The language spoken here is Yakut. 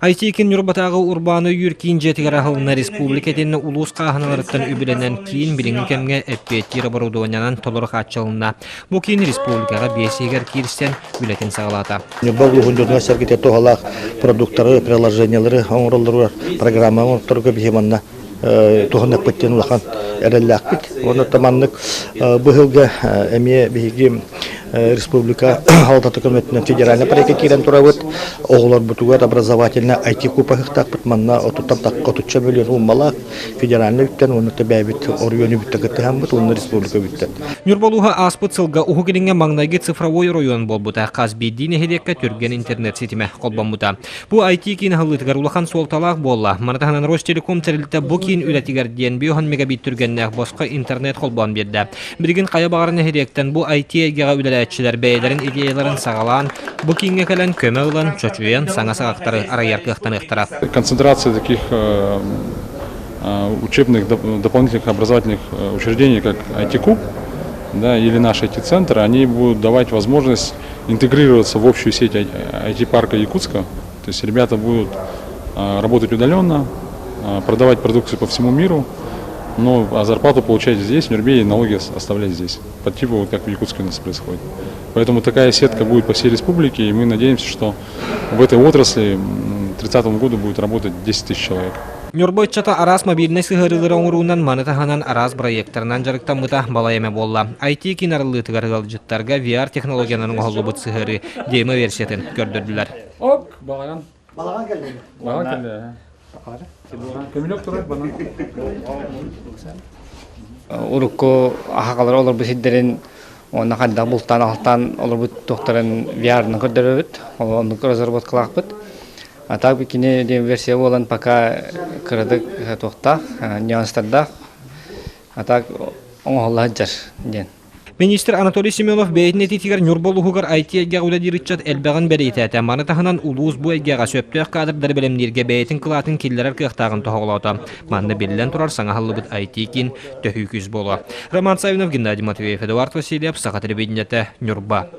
IT-киин Ньурбатааҕы урбааны өйүүр киин дьиэтигэр аһылынна республика итиннэ улуус хааһыналарыттан үбүлэнэн киин билиҥҥи кэмҥэ эппиэттиир оборудованиенан толору хааччылынна. Бу киин республикаҕа биэс иһигэр киирсэн үлэтин саҕалаата. Ньурба улууһун дьонугар-сэргэтигэр туһалаах продуктары, приложениелары оҥороллоругар, программа оҥорторго биһи манна туһаныахпыт диэн улахан эрэллээхпит. Уонна маннык быһылга эмиэ биһиги республика салалтата көмөтүнэн федеральный проекка киирэн турабыт. Оҕолорбутугар образовательный IT-куб ыһыктаахпыт. Манна отуттан отучча миллион ууммалаах федеральный үптэн уонна бэйэбит оройуон үбүттэн кыттыһаммыт уонна республика үбүттэн. Ньурба улууһа ааспыт сылга Уһук Илиҥҥэ маҥнайгы цифровой оройуон буолбута. Хас биирдии нэһилиэккэ түргэн интернет ситимэ холбоммута. Бу IT-киин аһыллыытыгар улахан суолталаах буолла. Маны таһынан Ростелеком тэрилтэ бу киин үлэтигэр диэн 5 мегабит түргэннээх босхо интернет холбоон биэрдэ. Билигин хайа баҕар нэһилиэктэн бу IT эйгэҕэ үлэлээччилэр бэйэлэрин идеяларын саҕалаан, бу кииҥҥэ кэлэн көмө ылан, чочуйан саҥа саҕахтары арыйар кыахтаныахтара. Концентрация таких учебных дополнительных образовательных учреждений, как IT-куб, да, или наш IT-центр, они будут давать возможность интегрироваться в общую сеть IT-парка Якутска. То есть ребята будут работать удаленно, продавать продукцию по всему миру, но а зарплату получать здесь, в Нюрбе, и налоги оставлять здесь. По типу, вот как в Якутске у нас происходит. Поэтому такая сетка будет по всей республике, и мы надеемся, что в этой отрасли к 30 году будет работать 10 тысяч человек. Ньурба ыччата араас мобильнай сыһыарыылары оҥоруунан маны таһынан араас бырайыактарынан дьарыктаммыта балай эмэ буолла. IT-киин арыллыытыгар ыалдьыттарга VR технологиянан оҥоһуллубут сыһыарыы демо-версиятын көрдөрдүлэр. Ок, балаҕан. Балаҕан кэллэ. Балаҕан кэллэ. Көмүлүөк турар банан. Урукку аһаҕалар олорбут сирдэрин уонна хайдах бултаан алтаан олорбут туохтарын VR-нан көрдөрөбүт. Оннук разработкалаахпыт. А так кини версия буолан пока кыратык туохтаах, нюанстардаах. А так оҥоһулла сылдьар диэн. Министр Анатолий Семенов бэйэтин этиитигэр Ньурба улууһугар IT эйгэҕэ үлэлиир ыччат элбэҕин бэлиэтээтэ. Маны таһынан улуус бу эйгэҕэ сөптөөх кадрдары бэлэмнииргэ бэйэтин кылаатын киллэрэр кыахтааҕын тоһоҕолоото. Манна биллэн турар саҥа аһыллыбыт IT-киин төһүү күүс буолуо. Роман Савинов, Геннадий Матвеев, Эдуард Васильев, Саха телевидениетэ, Ньурба.